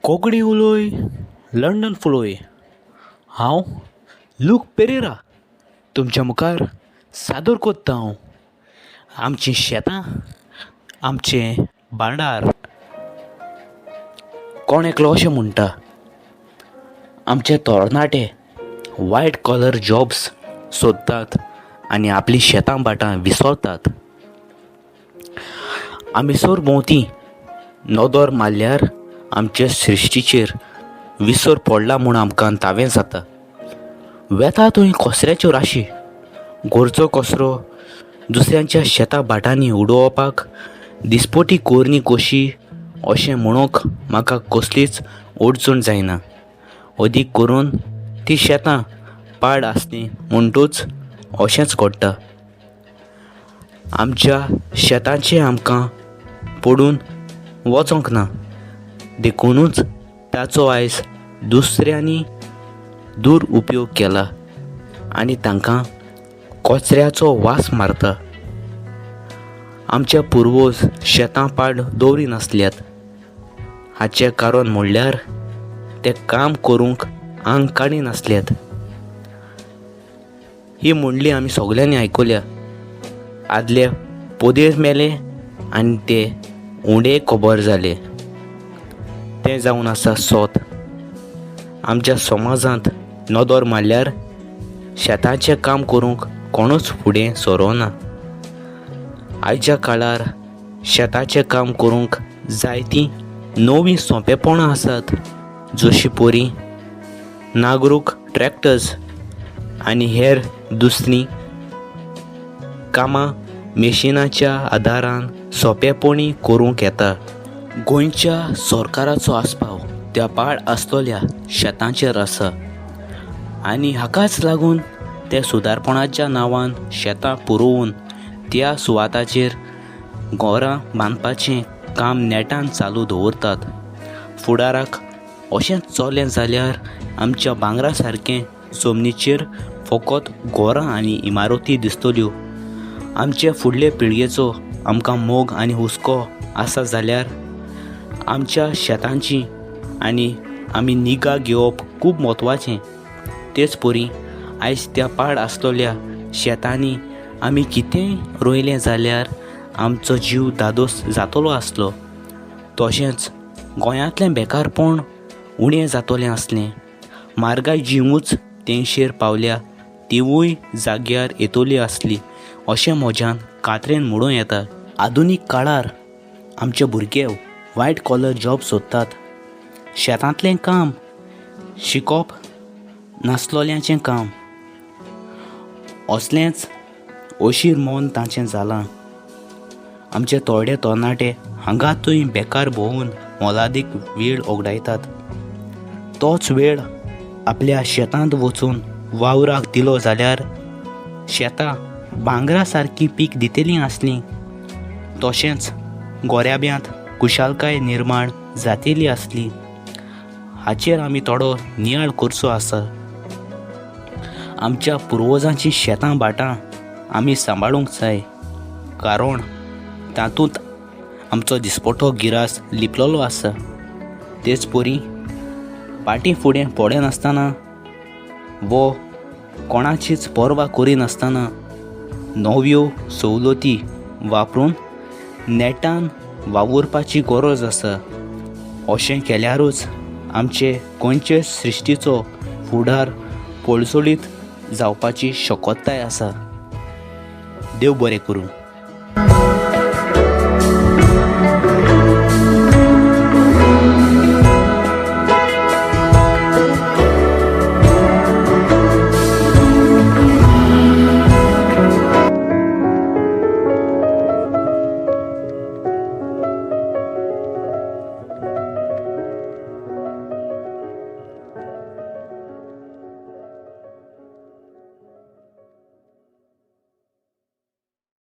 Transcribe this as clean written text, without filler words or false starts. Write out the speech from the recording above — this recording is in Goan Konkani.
कोंकणी उलोय, लंडन फुलोय. हांव लूक पेरेरा तुमच्या मुखार सादर कोत्ता हांव आमचीं शेतां, आमचें भांडार. कोण एकलो अशें म्हणटा, आमचे तरणाटे वायट कॉलर जॉब्स सोदतात आनी आपलीं शेतां भाटां विसरतात. आमी सरभोंवती नदर मारल्यार आमचे सृश्टीचेर विसर पडला म्हूण आमकां दावें जाता. वेता थंय कचऱ्याच्यो राशी. घरचो कचरो दुसऱ्यांच्या शेतां भाटांनी उडोवपाक दिसपटी करणी कशी अशें म्हणूंक म्हाका कसलीच अडचण जायना. अदीक करून तीं शेतां पाड आसलीं म्हणटूच अशेंच घडटा. आमच्या शेतांचें आमकां पडून वचोंक ना, देखुनूच ताचो आयज दुसऱ्यांनी दुरुपयोग केला आनी तांकां कचऱ्याचो वास मारता. आमचे पुर्वज शेतां पाड दवरिनासल्यात हाचें कारण म्हणल्यार ते काम करूंक आंग काडिनासल्यात. ही म्हणली आमी सगल्यांनी आयकल्या. आदले पोदेर मेले आनी ते उंडे खबर जाले. तें जावन आसा सोत. आमच्या समाजांत नदर मारल्यार शेताचें काम करूंक कोणूच फुडें सरोना. आयच्या काळार शेताचें काम करूंक जायतीं नवीं सोंपेपणां आसात, जशी परी नागरूक ट्रॅक्टर्स आनी हेर दुसरीं कामां मेशिनाच्या आदारान सोंपेपणी करूंक येता. गोंयच्या सरकाराचो आस्पाव त्या पाड आसतल्या शेतांचेर आसा आनी हाकाच लागून ते सुदारपणाच्या नांवान शेतां पुरोवन त्या सुवाताचेर घरां बांदपाचें काम नेटान चालू दवरतात. फुडाराक अशेंच चल्लें जाल्यार आमच्या भांगरा सारकें जमनीचेर फकत घरां आनी इमारती दिसतल्यो. आमचे फुडले पिळगेचो आमकां मोग आनी हुस्को आसा जाल्यार आमच्या शेतांची आनी आमी निगा घेवप खूब म्हत्वाचें. तेच परी आयज त्या पाड आसलेल्या शेतांनी आमी कितेंय रोयलें जाल्यार आमचो जीव धादोस जातलो आसलो. तशेंच गोंयांतलें बेकारपण उणें जातलें आसलें. म्हारगाय जी ऊंच तेंगशेर पावल्या तिवूय जाग्यार येतली आसली अशें म्हज्यान खात्रेन म्हणूं येता. आधुनीक काळार आमचे भुरगे वायट कॉलर जॉब सोदतात. शेतांतलें काम शिकप नासलोल्यांचें काम असलेंच अशीर मन तांचें जालां. आमचे थोडे तरणाटे हांगा थंय बेकार भोंवून मोलादीक वेळ ओगडायतात. तोच वेळ आपल्या शेतांत वचून वावराक दिलो जाल्यार शेतां भांगरा सारकीं पीक दितलीं आसलीं. तशेंच गोऱ्याब्यांत खुशालकाय निर्माण जातली आसली. हाचेर आमी थोडो नियाळ करचो आसा. आमच्या पुर्वजांचीं शेतां भाटां आमी सांबाळूंक जाय, कारण तातूंत आमचो दिसपटो गिरास लिपलेलो आसा. तेच परी फाटीं फुडें पडनासतना वो कोणाचीच पर्वा करिनासतना नव्यो सवलती वापरून नेटान वावुरपाची गरज आसा. अशें केल्यारूच आमचे गोंयचे सृश्टीचो फुडार पळसोळीत जावपाची शक्यताय आसा. देव बरें करूं.